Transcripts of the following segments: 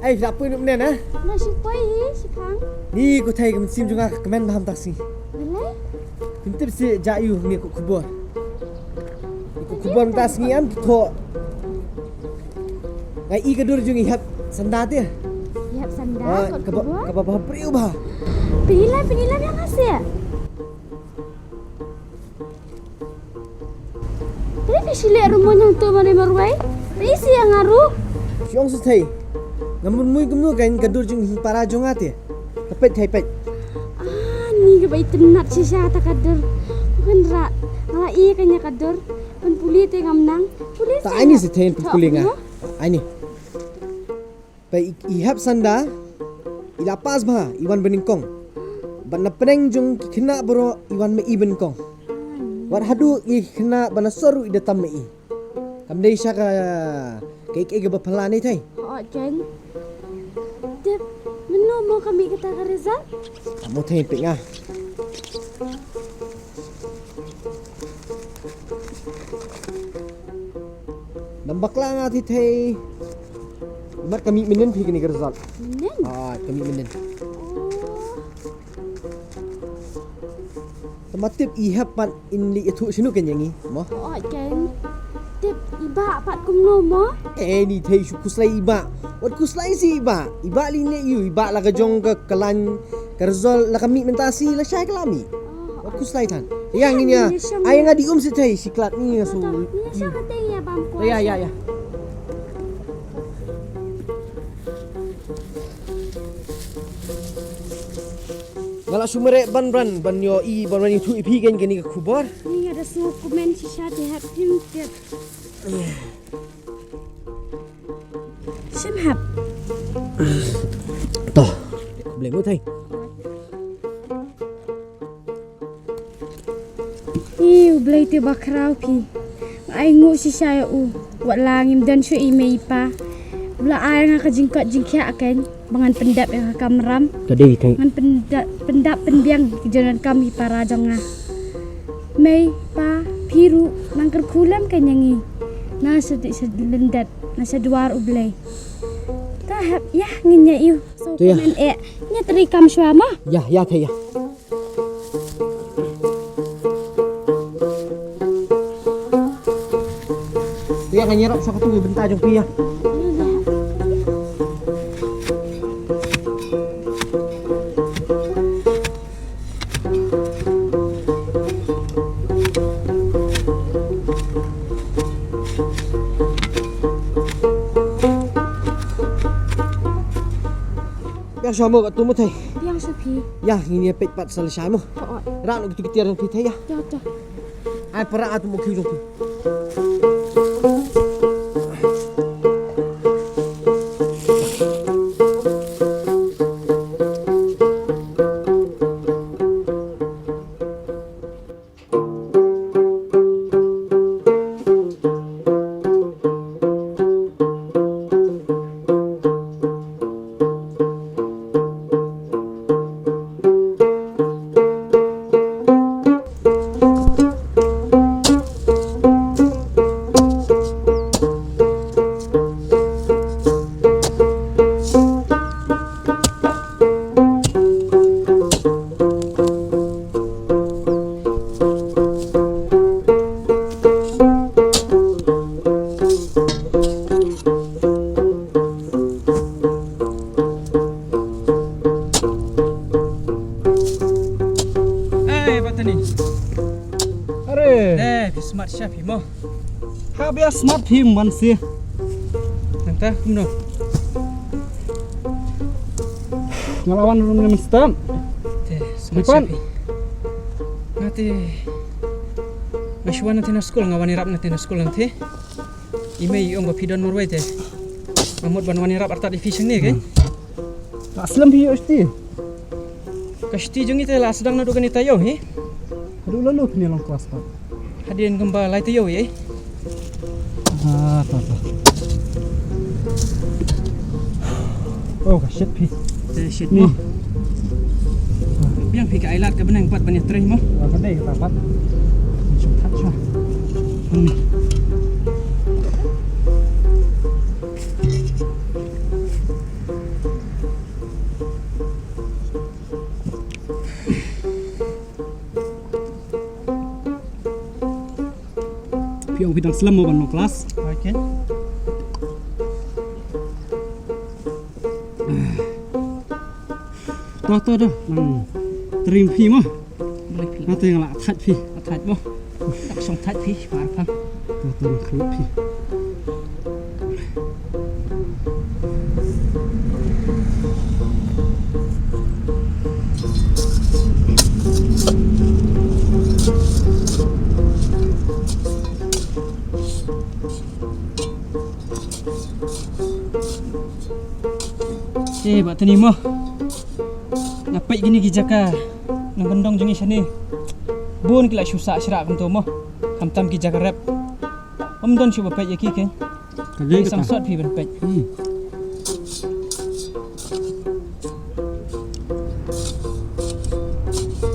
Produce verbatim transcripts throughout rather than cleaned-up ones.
Ai, da poi mynne na? Na shi poi hi, shi khang. Ni ko thei ka mynsiem jong nga ka kmen bha mynta sngi. Balei? Phin tip seh ïa u, ngi ko khubor. Ngi ko khubor mynta sngi em to. Nga i ka dur jong i Hep Sanda te. I Hep Sanda, ah, ko kaba, khubor? Kaba bha briew bha. Pynilai, pynilai ïa nga seh. Te phi shu leh ruh mo nyngkong to mane marwei. Te isi ïa nga ruh. Shong shu thei. Ngam mut mui kumno kein ka dur jong i para jong nga te. Ka peit thei peit. Ah, ni kaba itynnat shisha ta ka dur. Kynrad. Nga la i kein ïa ka dur. Pynpule te ngam nang. Pule. Ta seh ai ni nga. Shu thei pynpule nga. Ai ni. Ba i, i Hep Sanda, i la pass bha, i wan banyngkong. Bad na pdeng jong ki khynnah baroh, i wan ma i banyngkong. Wat haduh i khynnah ba na sor ruh i da tam ma i. Kam dei sha ka, ka, ka, kaba phylla ne thei. Hooid kein. Tip, mynno mo ka mih kata ka result? Mo thei peit nga. Nang bakla nga thei thei. Mat ka mih mynnin phi kane ka result. Mynnin? Ah, ka mih mynnin. Oh. Te ma tip i Hep pat in leit ïathuh shano kein ïa ngi mo? Oh, kein. Tip i Bah pat kumno mo? Eh, ni thei shu khuslai i Bah. Wat khuslai seh i Bah. I Bah lei ne ïa u, i Bah la ka jong ka, ka laiñ ka result la ka mih mynta sngi, lashai ka la mih. Oh. Wat khuslai than. Ïa ngin ïa. Ai nga dih um seh thei, shi klat ni nga shu. Ïa, ïa, ïa. Nga la shu mareh ban, ban, ban ïohi, ban, ban ïathuh ïa phi kein kane ka khubor. Ni nga da sngewkmen shisha te Hep, phim tip. Shim Hep. To. Khublei mo thei. Ï, U Blei te ba khraw phi. Nga ainguh shisha ïa u. Wat la ngim don shuh i mei i pa. U la ai nga ka jingkoit jingkhiah kein ba ngan pyndep ïa ka kamram. Ka dei thei. Ngan pyndep, pyndep pynbiang ki jingdonkam ki para jong nga. Mei, pa, phi ruh nang kyrkhu lem kein ïa ngi. Na sha, sha lyndet, na sha dwar U Blei. To Hep, ïa ngin ïa ïoh. So, to ïa. Kmen eh, ngi trei kam shuwa mo. Ïa, ïa thei ïa. Ïa, ngan ïarap sha katu bynta jong phi ïa. Biang sha mo katu mo thei. Biang sha phi. Ïa, ngin ïa peit pat sa lashai mo. Oh, oh. Rah noh kitu ki tiar jong phi thei ïa. Ïa, ïa. Ai para atu mo khiew jong phi. Hey, Patani. Are. Eh, phi smat sha phi mo. Ha bia smat phi man si. Nangta kumno? Nga la wan rum ne mynstep. Te smat sha phi. Nga te nga shu wan na te na skul, nga wan ïarap na te na skul nangte. I mei i ong ba phi don marwei te. Nga mut ban wan ïarap artat ïa phi shangne kein. Hmm. Ka slem phi ïoh shti. Ka shti jong ngi te la sdang naduh kane taïew hi. Haduh lano phin ïa long klas pat? Hadien kumba lai taïew hi. Ah, ta, ta. Oh, ka shit phi. Te shit mo. Biang phi ka ailad ka bneng pat ban ïa trei mo. Ah, ka dei kata pat. Shong that shong. Hmm. Phi ong phi dang slem mo ban long class? Okay. To, to, to. Nang trim phi mo. Blei phi. Nga te nga la thait phi. Thait mo. Dak song thait phi, par pang. To, to, nang khluit phi. Eh, Bah Teni mo. Nga peit kine ki jaka nongkyndong jong ngi shane. Bun ki la shu sah shrah kumto mo. Khamtam ki jaka rep. Ym don shuh ba peit ïa ki kein. Ka dei kata. Sangsot phi ban peit. Hmm.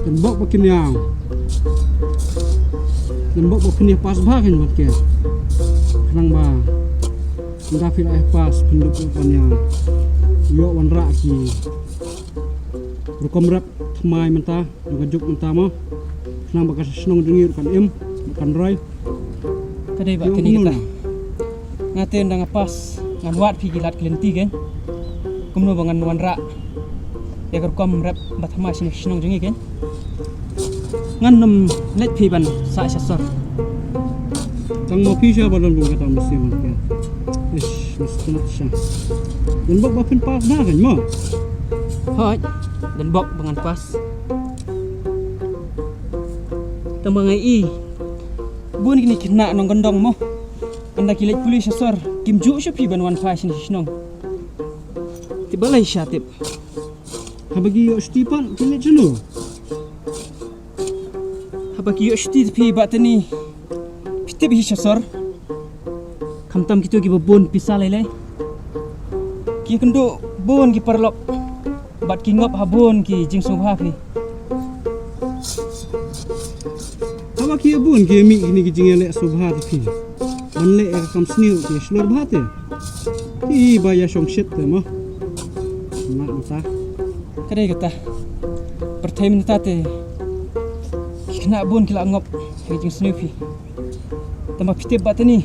Kan bok ba kin ïa. Kan bok ba kin ïa pass bha kan bok ke. Khnang ba. Ynda phi la ïa pass phin dup ban ïa. Ïoh wanrah ki rukom rep thymmai mynta. Ïa ka juk mynta mo. Khnang ba ka shnong jong ngi ruh kan im, ruh kan roi. Ka dei Bah Teni kata. Nga te ynda nga pass ngan wad phi ki lad ki lynti kein. Kumno ba ngan wanrah ïa ka rukom rep ba thymmai shane shnong jong ngi kein. Ngan nym leit phi ban sah sha sor. Tang mo phi sha ba don bun kata mynsiem kein. Ish, mesti nak sha. Don bok ba phin pass na kein mo. Hooid, don bok ba ngan pass. Tang ba nga i bun kine ki khynnah nongkyndong mo. Ynda ki leit pule sha sor kim ju shuh phi ban wan phai shane sha shnong. Tip balei sha tip. Haba ki ïoh shuti pat ki leit shano? Haba ki ïoh shuti te phi Bah Teni. Phi tip hi sha sor. Khamtam kito kiba bun pisa lei lei. Ki kynduh bun ki paralok. Bad ki ngop ha bun ki jingsngewbha phi. Haba ki bun ki mih kine ki jingïaleh sngewbha te phi. Ban leh ïa ka kam sniew ki shlur bha te. Ki ba ïa shong shit te mo. Nga mynta. Ka dei kata. Pyrthei mynta te. Ki khynnah bun ki la ngop ha ki jingsniew phi. Tang ba phi tip Bah Teni.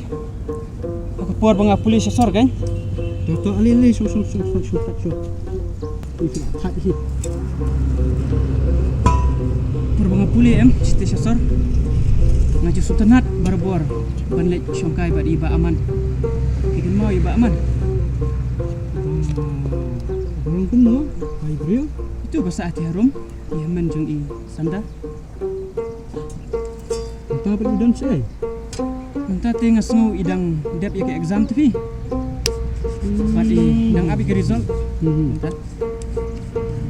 Ha ka por ba nga pule sha sor kein. To, to, ale, ale, shong, shong, shong. Phi la thait hi. Por ba nga pule em, shite sha sor. Nga ju sngewtynnat barabor ban leit shongkai bad i Bah Aman. Phi kynmaw i Bah Aman? Ba, ba long kumno? Ba i briew? Itu ba sah ha ti harum, i hynmen jong i Sanda. Mynta pat i don shaei? Mynta te nga sngew i dang dep ïa ka exam te phi. Bad i dang ap ïa ka result. Hmm. Mynta.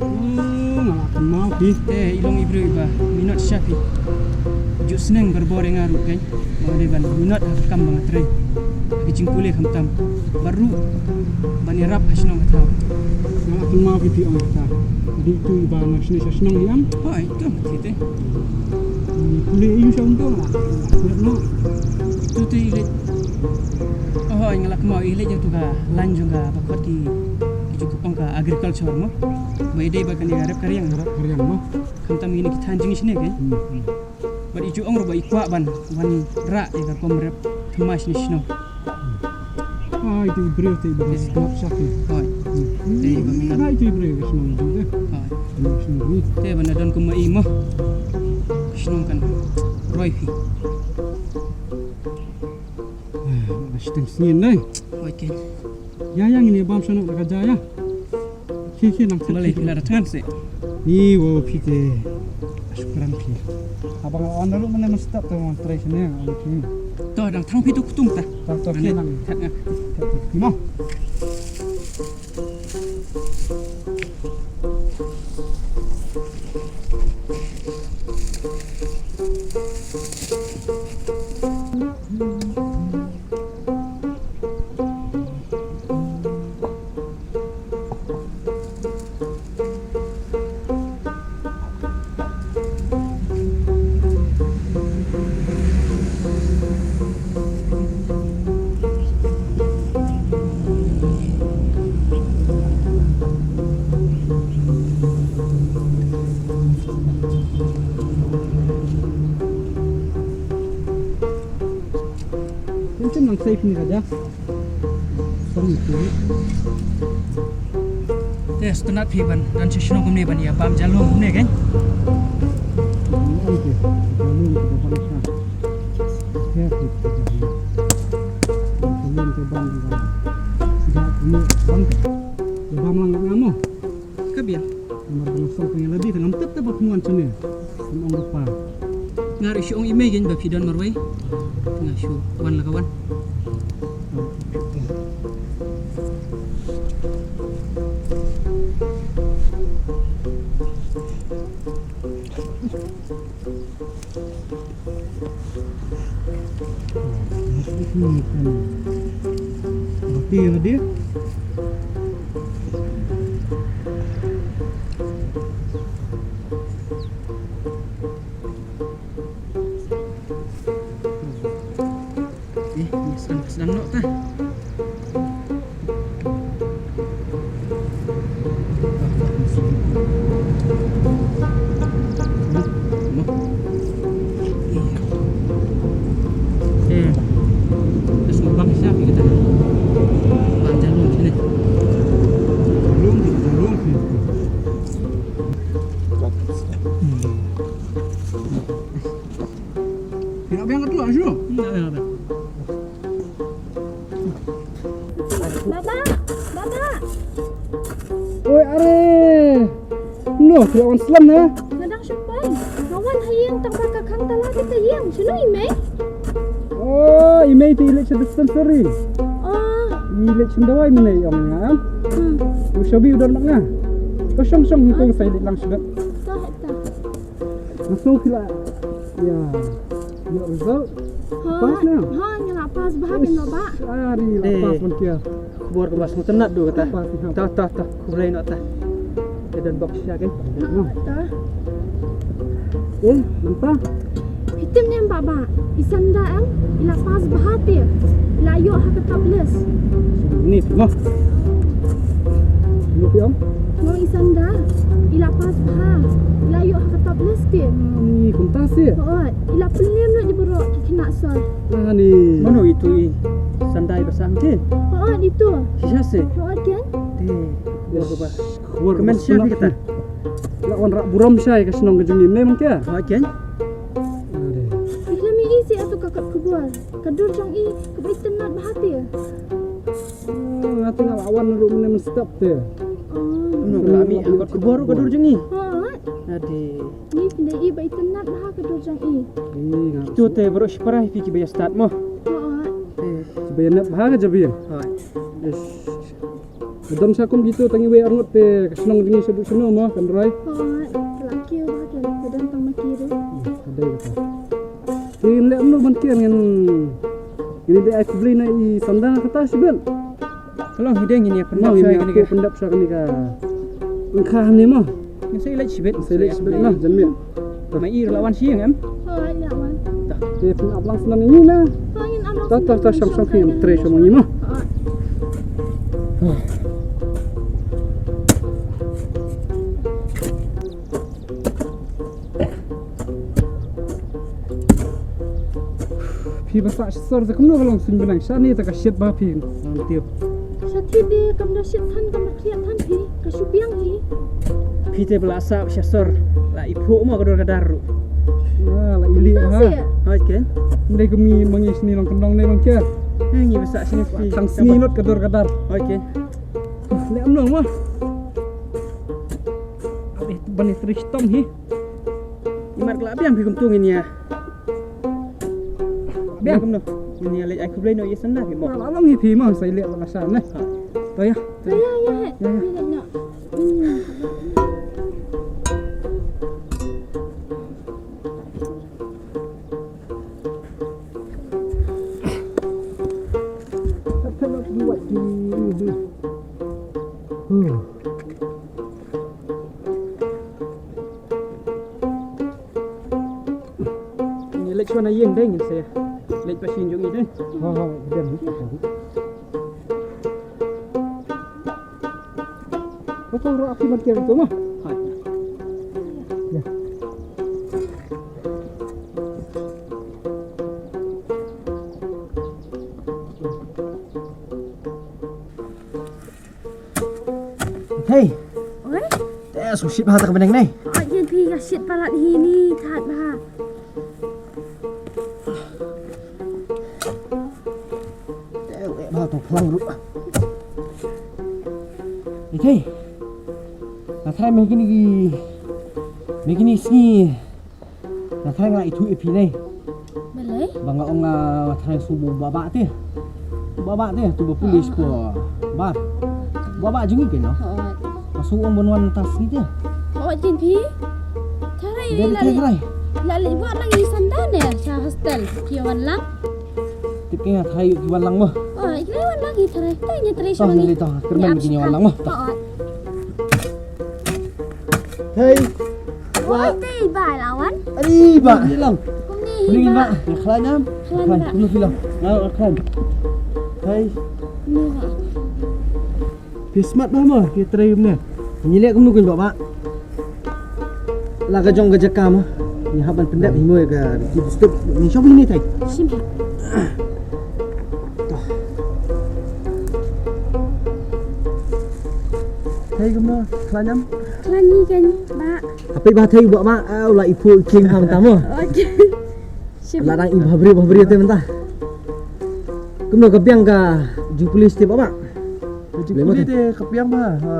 Oh, nga la kynmaw phi. Te i long i briew iba minot shisha phi. Ju sneng barabor ïa nga ruh kein. Ba dei ban minot ha ka kam ba nga trei. Ha ka jingpule khamtam. Bad ruh ban ïarap ha shnong ha thaw. Nga la kynmaw phi phi ong kata. Dei tu iba na shnong sha shnong ïa em? Hooid, tu te. Pule ïa u sha um tu nga la kynmaw. Tu te i leit. Oh, hooid, nga la kynmaw i leit ïa tu ka line jong ka ba khot ki, ki ju ong ka agriculture mo. Ba i dei ba kane ka rep ka riang. Rep ka riang mo. Khamtam ïa kine ki thaiñ jong ngi shane kein. Hmm, hmm. Bad i ju ong ruh ba i kwah ban wanrah ïa ka rukom rep thymmai shane shnong. Ai, te i briew te iba dei sngap sha ki. Hooid. Hmm. Te iba minot. Ai, te i briew ka shnong jong te. Hooid. Ka shnong jong ngi. Te ba na don kum ma i mo. Ka shnong kan roi phi. Ai, ba shiteng sngi nai. Hooid kein. Ïa, ïa, ngin ïa bam sha noh da ka ja ïa. Khie, khie, nang khie. Balei phi la da thngan seh? Ni, wow, phi te. Shukran phi. Haba nga on da ruh mynne mynstep te ngan trei shane nga on phi. To, dang thang phi tu ktung ta. To, to, khie nang. Thang nga. Khie, khie, khie, mo. Sim nang safe ni raja. Song itu. Te sngewtynnat phi ban don sha shnong kumne ban ïa bam jalum kumne kan? Ong te jalum te bam sha. Te te jalum te bam jalum. Jalum te bam. Ïa bam lang nga mo. Ka biang. Namar ba nga sngewthuh ïa lade te ngam tip te ba phi wan shane. Ngam ong ba pa. Nga ruh shu ong i mei kein ba phi don marwei. Nga shu wan la ka wan. Eh, ni sdang, sdang noh ta. Eh, terus lubang siapa kita? Bang jalur sini. Jalur, jalur. Tidak biang tu, Azrul. Tidak biang tu. Baba, baba. Oi, are. Noh, phi la wan slem ne? Nga dang shu poi. Nga wan ha ïing tang ba ka khang tala te ka ïing. Shano i mei? Oh, i mei te i leit sha dispensary. Oh. I leit sha dawai mynne ïa nga. Hmm. U Shabi u don bad nga. Ka shong shong hangto, sa i leit lang sha dawai. Ka heta. Nga sngew phi la ïa ïoh result. Ha, pass ne? Ha, nga la pass bha kein baba. Ish, ari la pass man kia. Khubor kaba sngewtynnat duh kata. Pass ne. Ta ta ta, khublei noh ta. Ka don bok shisha kein. Ha, ta. Eh, nangta? Phi tip ne em baba, i Sanda em, i la pass bha te. I la ïoh ha ka top list. Ni phi mo. Ni phi em? Mo, i Sanda, i la pass bha. I la ïoh ha ka top list te. Ni kumta seh. Hooid. I la pynlem lut ïa baroh ki khynnah sor. Ani. Mano itu i Sanda i ba sah te? Hooid itu. Shisha seh? Hooid kein. Te, khubor kaba. Khubor kaba sngewtynnat phi kata. La wan rah burom sha ïa ka shnong ka jong ngi ne mynta. Hooid kein. Are. Phi khlem ïohi seh ïa tu ka kot khubor. Ka dur jong i kaba itynnat bha te. Ah, nga te nga la wan ruh mynne mynstep te. Oh. Mano ka la mih ha kot khubor ruh ka dur jong i? Hooid. Ade. Ni pynda i ba itynnat bha ka dur jong i. Ih, nga. Kito te baroh shipara hi phi kiba ïa stad mo. Hooid. Eh. Kiba ïa nep bha ka jabieng. Hooid. Ish. Ka don sha kum kito tang iwei arngut te ka shnong jong ngi sha duh shano mo kan rai. Hooid. Ka la kiew bha kein, ka don tang ma ki ruh. Ih, ka dei kata. Te ngin leh kumno ban kiar, ngin, ngin dei ai khublei na i Sanda kata shibit. Ka long hi dei, ngin ïa pyndap sha kane ka, pyndap sha kane ka. Ngin kha hangne mo. Ngin sa ïa leit shibit. Ngin sa ïa leit shibit na, jan miet. Ma i ruh la wan sha ïing em? Hooid, la wan. Te phin ap lang snan ïa ngi na. Hooid, ngin ap lang. Ta ta ta, shong shong phi, ngin trei shong ma ngi mo. Hooid. Phi ba sah sor te kumno ka long suiñ bneng, shane te ka shit bha phi. Ngam tip. Sha thied de kam da shit than, kam da khriat than phi, ka shu biang hi. Phi te ba la sah sha sor, la iphuh mo ka dur ka dar ruh. Ah, la ili ha. Hooid kein. Ndei kum ngi ma ngi shane long kyndong ne long kia. Eh, ngi ba sah shane phi. Tang sngi lut ka dur ka dar. Hooid kein. Leh kumno mo. Ban ïa trei shitom hi. Imat ka la biang phi kumtu ngin ïa. Biang kumno? Ngin ïa leit ai khublei noh ïa Sanda phi mo. La long hi phi mo, sa ïa leh la sha ne. Ha. To ïa. To ïa ïa he. Ïa, ïa. Ïa leit noh. Hmm. Ngi leit shuwa na ïing dei, ngin sa leit ba shin jong ngi dei. Ha ha, dei. Ko to ro aki ban kiar to ma. Hai. Ya. Sngewsih bha ta ka bneng ne. Oi, ïa phi ka shit palat hi ni, that bha. Te u eh bha to phlang ruh. Ite. Nga tharai me kini ki, me kini sngi. Nga tharai nga ithuh ïa phi ne. Balei? Ba nga ong nga tharai shu ba ba te. Ba ba te tu ba pulis ko. Ba. Ba ba jong ngi ke no. Hooid. Nga shu ong ban wan ta sngi te. Hooid kin phi. Tharai. Dei la te tharai. La leh ba lang i sanda ne sha hostel ki wan lang. Tip ki nga tharai ki wan lang mo. Oh, ki wan lang i tharai. Tharai ni tharai sha ngi. Tong ni tong. Kyrmen ki wan lang mo. Hooid. Hei. Wah. Oi, te i ba lawan. Ari ba. Ni lang. Kumne hi ba. Ni ba. Khlan am. Khlan ba. Kumne hi lang. Nga khlan. Hei. Ni ba. Phi smat ba mo, phi trei kumne. Ngi leh kumne kun ba ba. La ka jong ka jaka mo. Ngi hap ban pyndep hi mo ka ki step. Ni shong ni thai. Sim. Thai kumno, khlan am? Khlan ni kan ba. Apai ba thai ba ma, ah, la ipu king ham tamo. Okay. Shim. La dang i bhabri bhabri te mynta. Kumno ka biang ka ju police te ba ba. Ju police te ka biang ba. Ha.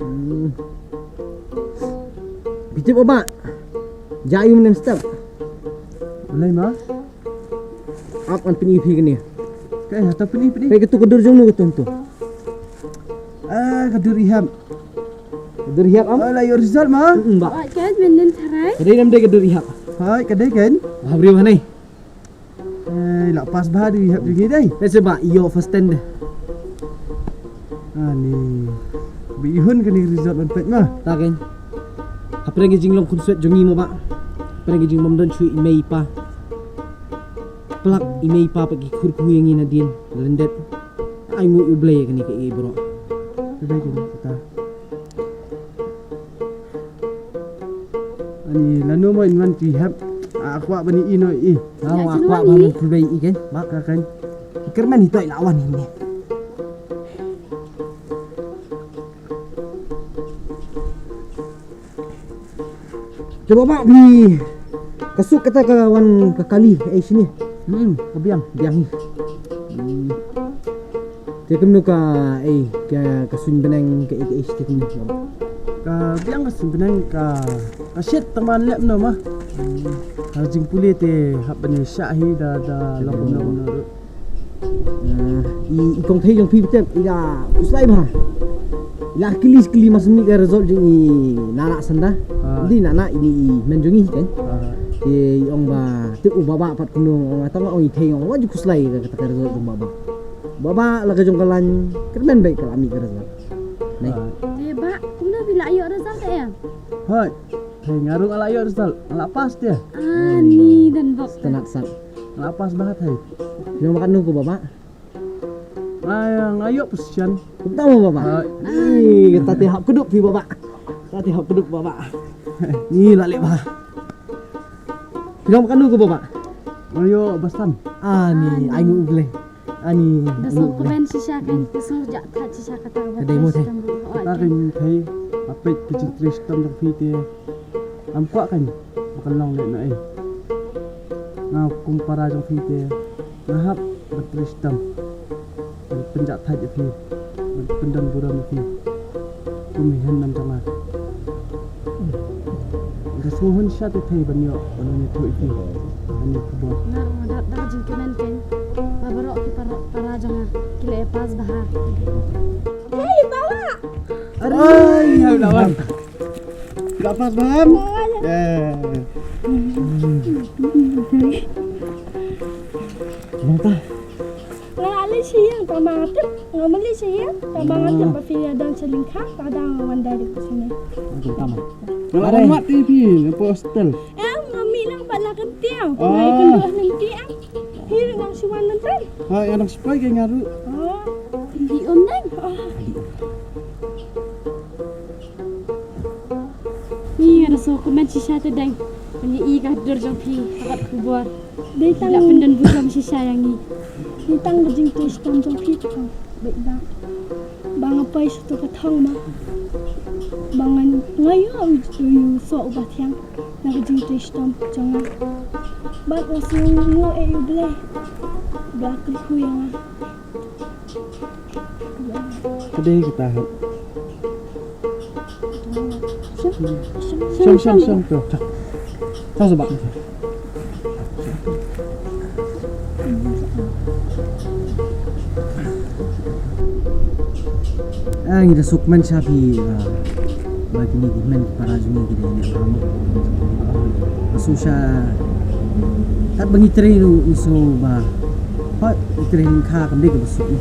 Hmm. Biti ba ba. Ja yu nem step. Ulai ma. Ap an pini phi kene. Kai hata pini pini. Kai ketu kedur jong nu ketu tu. Ah, kedur iham. Dur hiap am? Ala yor result ma. Mm, ba. Oi, kan menen tharai. Kadai nam dei ka dur hiap. Hai, kadai kan? Habri ba nei. Eh, la pass ba dur hiap juga dai. Nei seba io first ten deh. Ani. Bi ihun kani result ban pet ma. Ta kan. Hapdeng ki jinglong khun swet jong i mo ba. Hapdeng ki jinglong don shui i mei pa. Plak i mei pa pa ki khur khu yang i nadin. Lendet. Ai ngu u blei kani ka i bro. Kadai kan kata. Ani lano mo in wan ki hep. A kwah bani ino i. Nga kwah bani kulbei i kan. Ba ka kan. Kerman hitoi lawan ini. Te ba ba phi ka suk kata ka wan ka kali eh sini. Hmm, ka biang. Biang hi. Hmm. Te kumno ka eh ka ka suin beneng ka eh ka eh te kumno. Ka biang ka suin beneng ka ka shet tang ban lep no ma. Ka jingpule te hap ban shah hi da da lo kumno kumno. Ah, i, i kong thei jong phi bitem i la kuslai bha. I la kili kili mas ni ka result jong i nana sanda. Ah. Di nana ini i men jong i kan. Ah. Te i ong ba tip u baba pat kumno ong atang ong i thei ong wa ju kuslai ka kata ka result jong baba. Baba la ka jong ka lan kermen bai ka la mi ka result. Nei. Ah. Te ba kumno bi la ïoh result em? Hoi. Thei nga ruh nga la ïoh result. Nga la pass te. Ah, ni dan bok. Tenat sat. Nga la pass bha thei. Nong makan nu ko baba. Nga nga ïoh position. Kumta mo baba. Ah. Ih, kata te hap keduk phi baba. Kata te hap keduk baba. Ni la leh bha. Phi long ba kano ko baba? Nga ïoh ba san. Ani, ai ngu gle. Ani. Da song kmen shisha kan, da song jak that shisha kata ba. Ka dei mo te. Kata kan thei. Apet ka jingtrei shitom jong phi te. Am kwah kan ba kan long leh na ei. Nga kum para jong phi te. Nga hap ban trei shitom. Ban pynjah thait ïa phi. Ban pyndon burom ïa phi. Kum i hynmen jong nga. Nga sngewhun shisha te thei ban ïoh ban ïathuh ïa phi. Ban ïoh khubor. Nga ruh nga dap da ka jingkmen kein. Ba baroh ki para, para jong nga ki la ïa pass bha. Hei, bawa. Arai, hai lawan. Ka pass bha em? Eh. Nangta. Nga la leit sha ïing, tang ba nga tip, nga mut leit sha ïing, tang ba nga tip ba phi ïa don sha lyngkha, ka dang nga wan direct sha ne. Nga la wan mat te phi, na po hostel. Em, nga mih lang bad la ka tiang. Nga ïa kynduh lynti em. Phi ruh nang shu wan mynta. Ha, nga dang shu poi ka nga ruh. Oh, di um dang. Oh. Ni nga da sngewkmen shisha te dang. Ni i ka dur jong phi, ka khubor. Dei tang. Da pyndon burom shisha ïa ngi. Dei tang ka jingtrei shitom jong phi te kong. Bad ba. Ba nga poi sha tu ka thong ma. Ba ngan, nga ïoh u, u, u soh uba thiang na ka jingtrei shitom jong nga. Bad nga sngew, nga sngew eh ïa U Blei ba la kyrkhu ïa nga. Ka dei kata. Shong, shong, shong, shong. Shong, shong, shong. Shong, shong. Shong, shong. Ah, ngi da sngewkmen sha phi, ah, ba kine ki hynmen ki para jong ngi ki dei neh bha mo. Nga sngew sha, katba ngi trei ruh ngi sngew ba, hooid, ngi trei lyngkha kam dei kaba suk mo.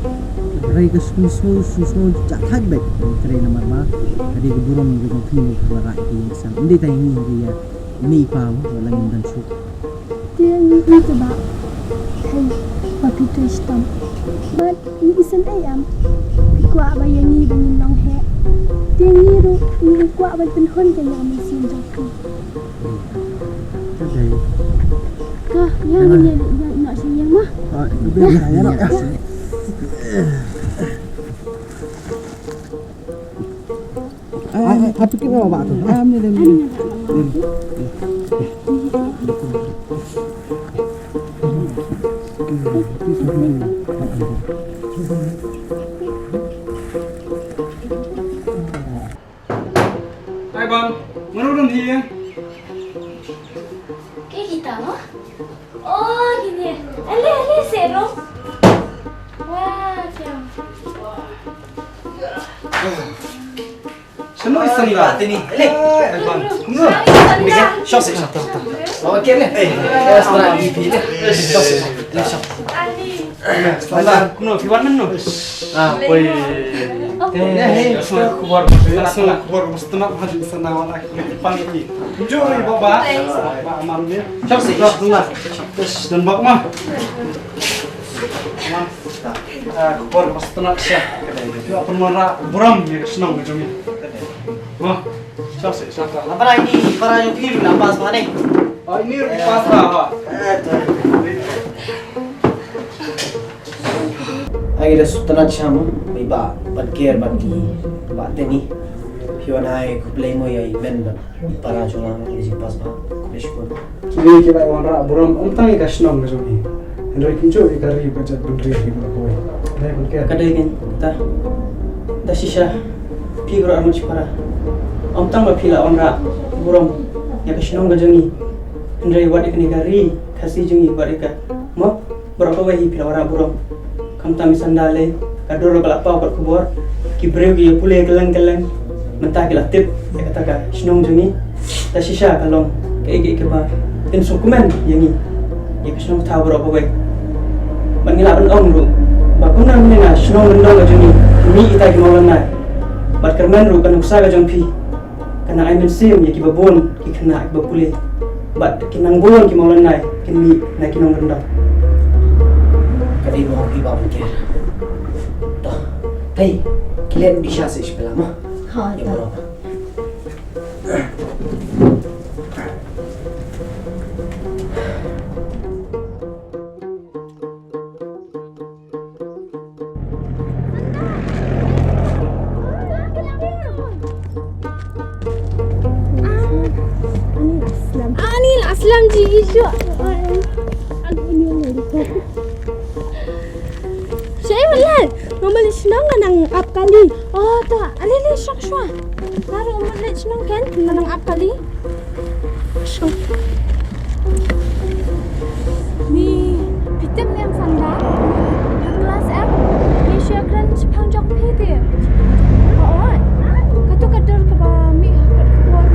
Hynrei ka sngew, sngew, sngew, sngew jahthait beit ngi trei namar ba ka dei ka burom ka jong phi, ngi kyrpad ïa ki ïing ki sem. Ym dei tang ïa ngi, ïa i mei i pa mo, wat la ngim don shuh. Te ngi ïeit ba, hei, ba phi trei shitom. Bad ngi isynei em. Phi kwah ba ïa ngi ba ngin long heh. Te ngi ruh ngi kwah ban pynhun ka ïing ka mynsiem jong phi. Ka dei. Ka, ïa ngi ïa, ïa, ïa, sha ïing ma. Ah, ïa, ïa, ïa, ïa. Ai, ai, ai, pikir awak tu. Ai, ambil dia, ambil dia. Hai bang, mano dong hi? Ke kita mo? Oh, kine. Ale, ale, serong. Wah, siang. Shano i sanda? Tini. Ale. Hai bang. Kumno? Shong sih, shong, shong, shong. Bawa ke ni. Eh, setelah di pili. Shong sih, shong. Sanda, kumno, phi wan mynno? Ah, poi. Eh, eh, khubor, khubor mesti nak hadin sana wan ak. Pang ni. Enjoy, baba. Ba, ba, man ni. Shong sih, shong, shong. Terus dan bak mah. Mah. Ah, khubor mesti nak sha. Ïa pynwanrah burom ïa ka shnong ka jong ngi. Mah. Shong sih, shong. Lapar ini para jong phi la pass mane. Oh, ini udah pass lah, ha. Eh, tu. Ai da sngewtynnat sham, ba i Bah Banker bad i Bah Teni. Phi wan ai khublei mo ïa i hynmen bad i para jong nga, ïa ka jingpass ba khublei shibun. Kine ki la wanrah burom ym tang ïa ka shnong ka jong ngi, hynrei kumjuh ïa ka ri bad ka jaitbynriew hi baroh kawei. Dei Banker? Ka dei keiñ kata. Da shisha phi baroh arngut shipara, ym tang ba phi la wanrah burom ïa ka shnong ka jong ngi, hynrei wat ïa kane ka ri Khasi jong ngi, wat ïa ka, mo, baroh kawei hi phi la wanrah burom. Khamtam i Sanda lei, ka dur ka la paw ka khubor, ki briew ki ïa pule kylleng kylleng, mynta ki la tip ïa kata ka shnong jong ngi. Da shisha ka long kaei kaei kaba pynsngewkmen ïa ngi, ïa ka shnong ka thaw baroh kawei. Bad ngi lah ban ong ruh ba kumno mynne na shnong Lyndong ka jong ngi, ngi ita ki mawlynnai. Bad kyrmen ruh ka nuksa ka jong phi ka nang ai mynsiem ïa kiba bun ki khynnah kiba pule, bad ki nang bun ki mawlynnai kin mih na ki nongkyndong. Ka dei mo hi ba bun ki. Toh, hei, ki leh dih sha seh shipela mo. Ha, ïa toh. Anil Aslam ji isu. Shaei wat leit? Nga mut leit shnong, nga nang ap kali. Oh, ta, ale leit shong shuwa. Nga ruh nga mut leit shnong ken, nga nang ap kali. Ni, phi tip ne em Sanda? Ha klas em, ngi shu ïakren shaphang jong phi te. Hooid. Kato ka dur kaba mih ha ka khubor.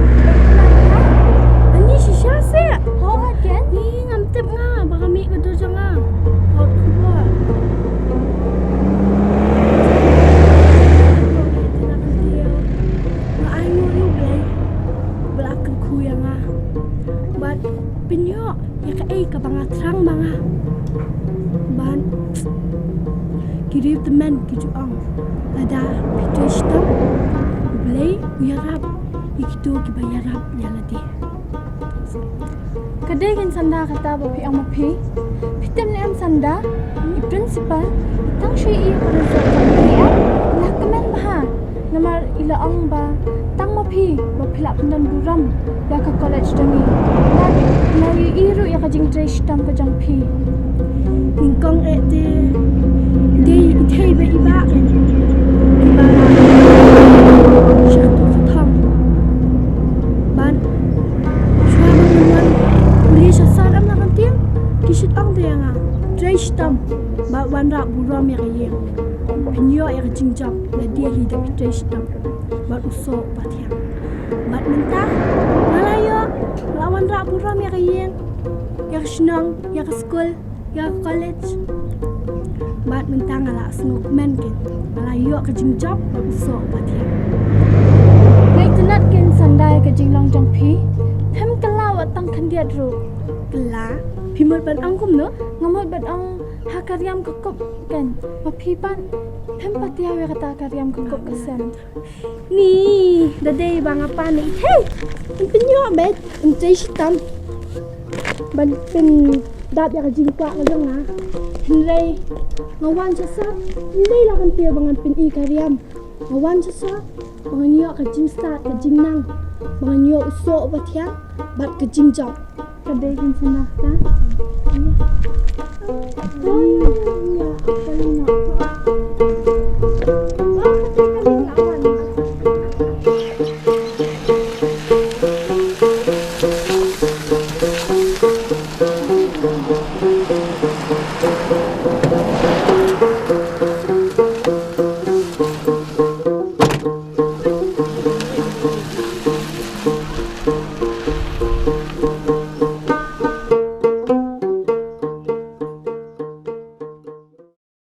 Ani shisha se. Hooid ken? Ni ngam tip nga ba ka mih ka dur jong nga ha ka khubor. Nga ainguh ïa U Blei ba la kyrkhu ïa nga. Bad pynïoh ïa kaei kaba nga thrang ma nga. Bad ki riewtymmen ki ju ong, lada phi trei shitom, U Blei u ïarap ïa kito kiba ïarap ïa lade. Ka dei keiñ Sanda kata ba phi ong ma phi. Phi tip ne em Sanda, i principal i tang shu ïohi ïa ka result jong phi em, i la kmen bha. Namar i la ong ba tang Ma phi, ba phi lah pyndon burom ïa ka college jong ngi. Bad la ïohi ruh ïa ka jingtrei shitom ka jong phi. Nyngkong eh te dei i thei bad i bah, i bah sha ka thong. Bad shuwa ban wan pule sha sar, em la kan tieng, ki shu ong te ïa nga, trei shitom bad wanrah burom ïa ka ïing. Phin ïoh ïa ka jingjop lada phi trei shitom bad u soh uba thiang. Bad mynta nga la ïoh, la wanrah burom ïa ka ïing, ïa ka shnong, ïa ka skul, ïa ka college. Bad mynta nga la sngewkmen keiñ, nga la ïoh ka jingjop bad u soh uba thiang. Nga itynnad keiñ Sanda ïa ka jinglong jong phi. Phim kylla wat tang khyndiat ruh. Kylla? Phi mut ban ong kumno? Nga mut ban ong ha ka riam ka kup keiñ. Ma phi pat phim patiaw ïa kata ka riam ka kup ka sem. Ni, da dei ba nga pan ni. Hei! Yn pynïoh bad yn trei shitom ban pyndap ïa ka jingkwah ka jong nga. Hynrei nga wan sha sar, hynrei la kan tieng ba ngan pyni ka riam. Nga wan sha sar ba ngan ïoh ka jingstad ka jingnang, ba ngan ïoh u soh uba thiang bad ka jingjop. Ka dei kan sngewbha ta.